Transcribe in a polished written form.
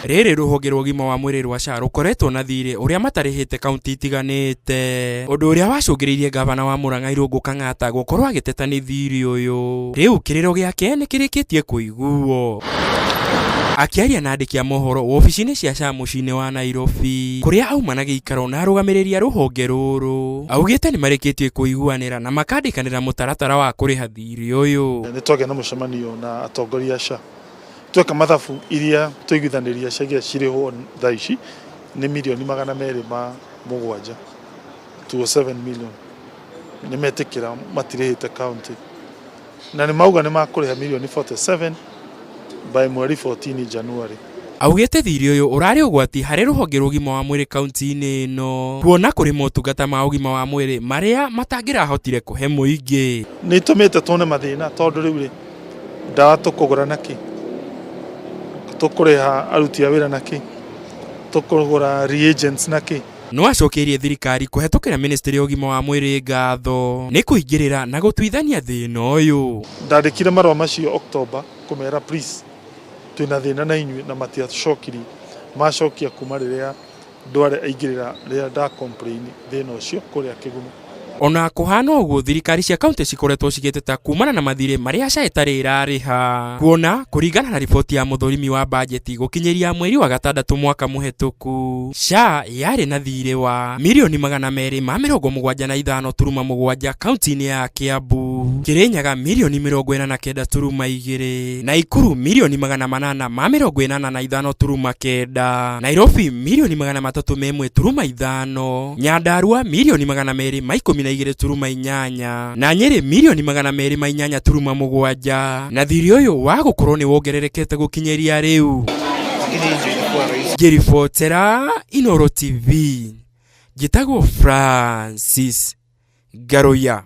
Rĩrĩ rũhonge rwa ũgima wa mwĩrĩ rwa SHA rũkoretwo na thirĩ ũrĩa matarĩhĩte kaunti itiganĩte, ũndũ ũrĩa wacũngĩrĩirie ngavana wa Murang'a Irũngũ Kang'ata gũkorwo agĩteta nĩ thirĩ ũyũ. Rĩu kĩrĩro gĩake nĩ kĩrĩkĩtie kũiguo. Akĩaria na andĩki a mohoro wobici-inĩ cia SHA mũciĩ-inĩ wa Nairobi kũrĩa auma na gĩikaro na arũgamĩrĩri a rũhonge rũrũ, augĩte nĩ marĩkĩtie kũiguanĩra na makandĩkanĩra mũtaratara wa kũrĩha thirĩ ũyũ. Nĩ twagĩa na mũcemanio na atongoria a SHA Tweka mathabu iria twaiguithanĩria ciagĩrĩire cirĩhwo thaa ici nĩ mirioni 207, 207 million. Nĩ metĩkĩra matirĩhĩte county na nĩ mauga nĩ makũrĩha mirioni 47 by mweri 14 January. Augĩte thirĩ ũyũ ũrarĩ ũgwati harĩ rũhonge rwa ũgima wa mwĩrĩ kaunti-inĩ ĩno kuona kũrĩ motungata ma ũgima wa mwĩrĩ marĩa matangĩrahotire kũhe mũingĩ. Nĩ itũmĩte tuone mathĩna tondũ rĩu rĩ, Ndawa tũkũgũra na kĩ? Tũkũrĩha aruti a wĩra na kĩ? Tũkũgũra reagents na kĩ? No acokeirie thirikari kũhetũkĩra mĩnĩstĩrĩ ya ũgima wa mwĩrĩ ngatho nĩ kũingĩrĩra na gũtuithania thĩna ũyũ. Ndandĩkire marũa macio October kũmera please twĩna thĩna na inyuĩ na matiacokirie. Macokia kuma rĩrĩa Ndware aingĩrĩra rĩrĩa nda complain thĩna ũcio kũrĩa Kĩgumo. Ona kũhana ũguo thirikari cia kauntĩ cikoretwo cigĩteta kumana na mathirĩ marĩa SHA ĩtarĩ ĩrarĩha. Kuona kũringana na riboti ya mũthũrimi wa bajeti gũkinyĩria mweri wa gatandatũ mwaka mũhetũku, SHA yarĩ na thirĩ wa mirioni 275.7 kauntĩ-inĩ ya Kiambu, Kirinyaga mirioni 49.2, Naikuru mirioni 885.9, Nairobi mirioni 301.5, Nyandarua mirioni 212.8 na Nyeri mirioni 208.7 na thirĩ ũyũ wa gũkorwo nĩ wongererekete gũkinyĩria rĩu. Ngĩribotera Inooro TV, njĩtagwo Francis Ngaruiya.